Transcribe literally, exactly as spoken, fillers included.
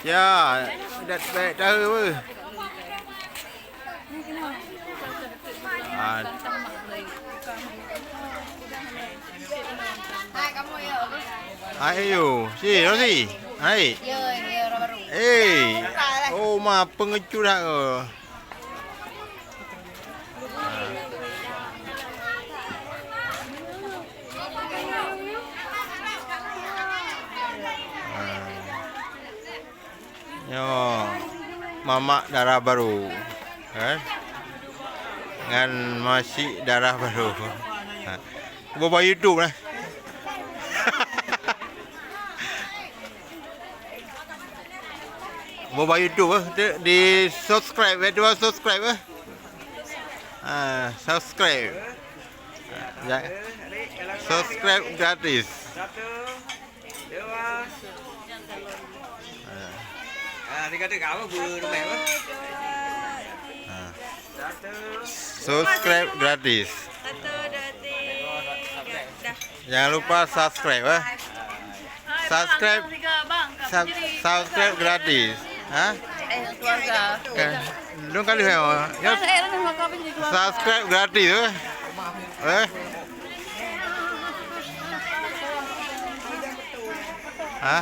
Ya, dat baik tahu apa. Ah. Ayo, si Rosi. Hai. Eh, oh ma pengecut dah ke? Nyoe mamak dara barô, kan? Ngan masyik dara barô. Ha. Boh bak YouTube nah. Boh bak YouTube, eh. Di, di subscribe, eh. Cuba subscribe, eh. Ah, subscribe. Ya. Subscribe gratis. Ah. Ah. Subscribe gratis. Satu, dua, tiga, dah. Jangan lupa subscribe, eh. Subscribe, sub-, subscribe gratis. Ha? Eh, keluarga. Eh, dong kali saya. Ya. Subscribe gratis, eh. Eh. Ha?